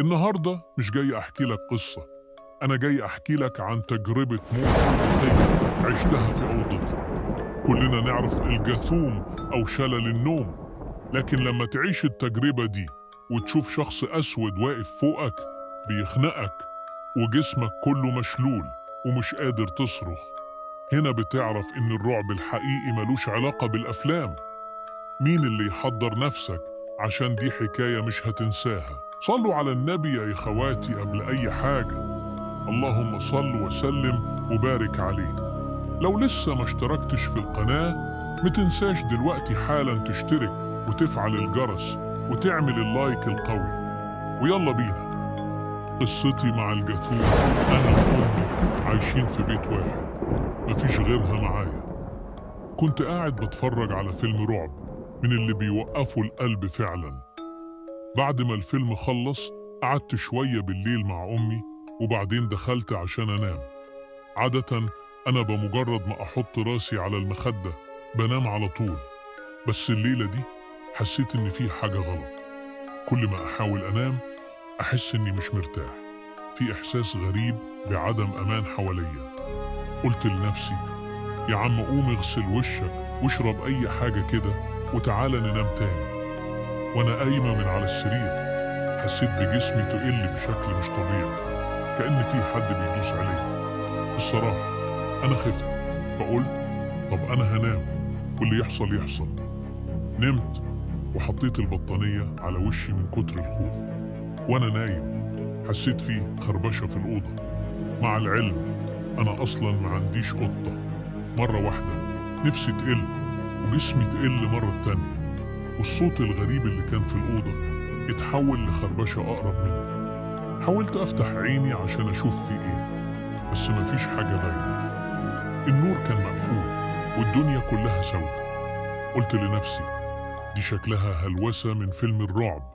النهاردة مش جاي أحكي لك قصة، أنا جاي أحكي لك عن تجربة موت حقيقية عشتها في أوضتي. كلنا نعرف الجاثوم أو شلل النوم، لكن لما تعيش التجربة دي وتشوف شخص أسود واقف فوقك بيخنقك وجسمك كله مشلول ومش قادر تصرخ، هنا بتعرف إن الرعب الحقيقي ملوش علاقة بالأفلام. مين اللي يحضر نفسك؟ عشان دي حكاية مش هتنساها. صلوا على النبي يا إخواتي قبل أي حاجة، اللهم صل وسلم وبارك عليه. لو لسه ما اشتركتش في القناة متنساش دلوقتي حالا تشترك وتفعل الجرس وتعمل اللايك القوي. ويلا بينا. قصتي مع الجاثوم. أنا وأمي عايشين في بيت واحد، مفيش غيرها معايا. كنت قاعد بتفرج على فيلم رعب من اللي بيوقفوا القلب فعلا. بعد ما الفيلم خلص قعدت شوية بالليل مع أمي، وبعدين دخلت عشان أنام. عادة أنا بمجرد ما أحط راسي على المخدة بنام على طول، بس الليلة دي حسيت إن في حاجة غلط. كل ما أحاول أنام أحس إني مش مرتاح، في إحساس غريب بعدم أمان حواليا. قلت لنفسي يا عم قوم اغسل وشك واشرب أي حاجة كده وتعالى ننام تاني. وأنا قايمة من على السرير حسيت بجسمي تقل بشكل مش طبيعي، كأن في حد بيدوس عليا. الصراحة أنا خفت، فقلت طب أنا هنام واللي يحصل يحصل. نمت وحطيت البطانية على وشي من كتر الخوف. وأنا نايم حسيت فيه خربشة في الأوضة. مع العلم أنا أصلاً ما عنديش قطة. مرة واحدة نفسي تقل وجسمي تقل مرة تانية، والصوت الغريب اللي كان في الأوضة اتحول لخربشة أقرب مني. حاولت أفتح عيني عشان أشوف في إيه، بس مفيش حاجة باينة. النور كان مقفول والدنيا كلها سودة. قلت لنفسي دي شكلها هلوسة من فيلم الرعب.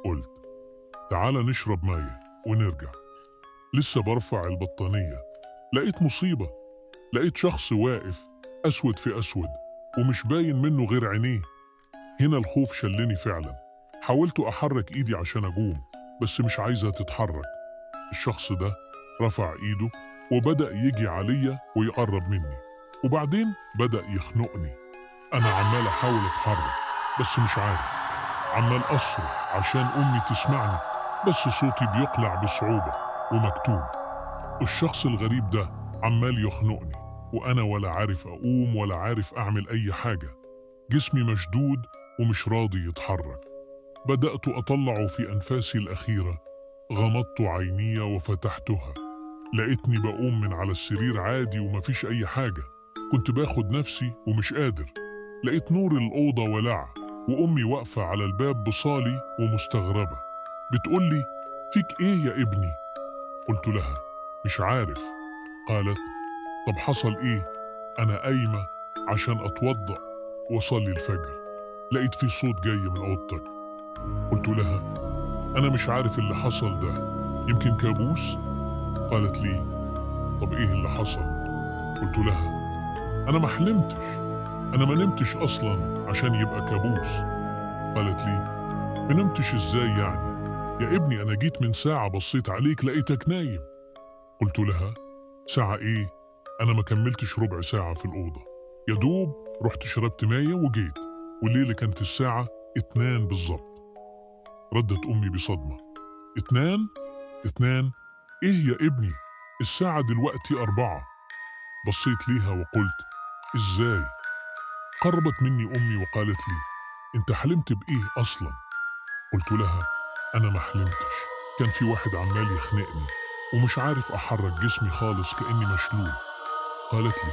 قلت تعالى نشرب مية ونرجع. لسه برفع البطانية لقيت مصيبة. لقيت شخص واقف أسود في أسود ومش باين منه غير عينيه. هنا الخوف شلني فعلا. حاولت أحرك إيدي عشان أقوم، بس مش عايزة تتحرك. الشخص ده رفع إيده وبدأ يجي عليا ويقرب مني، وبعدين بدأ يخنقني. أنا عمال أحاول أتحرك بس مش عارف، عمال أصرخ عشان أمي تسمعني، بس صوتي بيقلع بصعوبة ومكتوم. الشخص الغريب ده عمال يخنقني وأنا ولا عارف أقوم ولا عارف أعمل أي حاجة. جسمي مشدود ومش راضي يتحرك. بدأت أطلع في أنفاسي الأخيرة. غمضت عيني وفتحتها، لقيتني بقوم من على السرير عادي ومفيش أي حاجة. كنت باخد نفسي ومش قادر. لقيت نور الأوضة ولع وأمي واقفة على الباب بصالي ومستغربة، بتقولي فيك إيه يا ابني؟ قلت لها مش عارف. قالت طب حصل إيه؟ أنا قايمة عشان أتوضأ وأصلي الفجر، لقيت في صوت جاي من أوضتك. قلت لها أنا مش عارف اللي حصل ده، يمكن كابوس؟ قالت لي طب إيه اللي حصل؟ قلت لها أنا ما حلمتش، أنا ما نمتش أصلاً عشان يبقى كابوس. قالت لي ما نمتش إزاي يعني؟ يا ابني أنا جيت من ساعة بصيت عليك لقيتك نايم. قلت لها ساعة إيه؟ أنا ما كملتش ربع ساعة في الأوضة، يا دوب رحت شربت مية وجيت، والليلة كانت الساعة 2 بالظبط. ردت أمي بصدمة 2؟ 2؟ إيه يا ابني؟ الساعة دلوقتي 4. بصيت ليها وقلت إزاي؟ قربت مني أمي وقالت لي أنت حلمت بإيه أصلاً؟ قلت لها أنا ما حلمتش، كان في واحد عمال يخنقني ومش عارف أحرك جسمي خالص كأني مشلول. قالت لي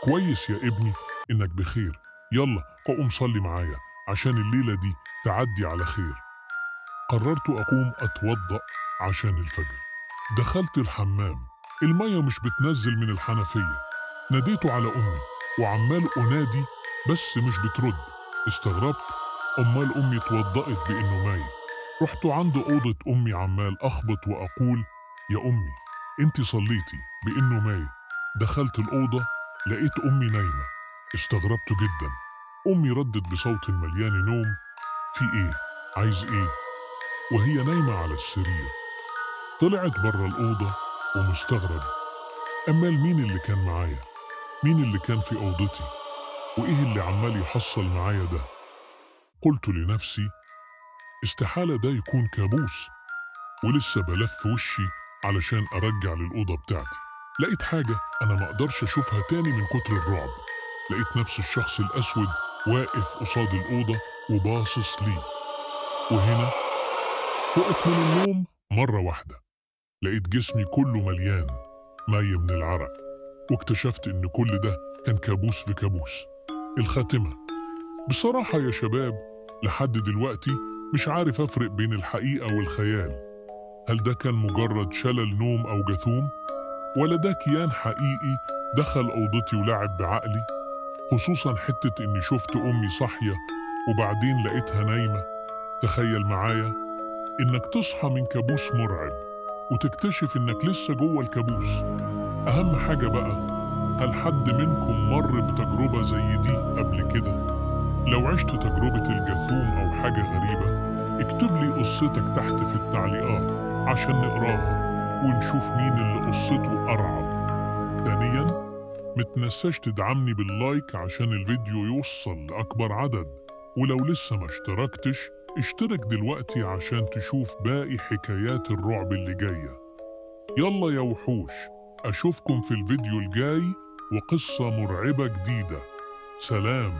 كويس يا ابني إنك بخير، يلا قوم صلي معايا عشان الليلة دي تعدي على خير. قررت أقوم أتوضأ عشان الفجر. دخلت الحمام، المية مش بتنزل من الحنفية. ناديت على أمي وعمال أنادي بس مش بترد. استغربت، أمال أمي توضأت بإنه ماي. رحت عند أوضة أمي عمال أخبط وأقول يا أمي أنت صليتي بإنه ماي. دخلت الأوضة لقيت أمي نايمة. استغربت جدا. أمي ردت بصوت مليان نوم في إيه؟ عايز إيه؟ وهي نايمة على السرير. طلعت بره الأوضة ومستغرب، أمال مين اللي كان معايا؟ مين اللي كان في أوضتي؟ وإيه اللي عمال يحصل معايا ده؟ قلت لنفسي استحالة ده يكون كابوس. ولسه بلف وشي علشان أرجع للأوضة بتاعتي، لقيت حاجة أنا ما أقدرش أشوفها تاني من كتر الرعب. لقيت نفس الشخص الأسود واقف قصاد الأوضة وباصص لي. وهنا فقت من النوم مرة واحدة، لقيت جسمي كله مليان مية من العرق، واكتشفت إن كل ده كان كابوس في كابوس. الخاتمة بصراحة يا شباب، لحد دلوقتي مش عارف أفرق بين الحقيقة والخيال. هل ده كان مجرد شلل نوم أو جاثوم؟ ولا ده كيان حقيقي دخل أوضتي ولعب بعقلي؟ خصوصا حتة إني شفت أمي صاحية وبعدين لقيتها نايمة. تخيل معايا إنك تصحى من كابوس مرعب وتكتشف إنك لسه جوه الكابوس. أهم حاجة بقى، هل حد منكم مر بتجربة زي دي قبل كده؟ لو عشت تجربة الجاثوم أو حاجة غريبة، اكتب لي قصتك تحت في التعليقات عشان نقراها ونشوف مين اللي قصته أرعب. ثانياً، متنساش تدعمني باللايك عشان الفيديو يوصل لأكبر عدد، ولو لسه ما اشتركتش اشترك دلوقتي عشان تشوف باقي حكايات الرعب اللي جاية. يلا يا وحوش، أشوفكم في الفيديو الجاي وقصة مرعبة جديدة. سلام.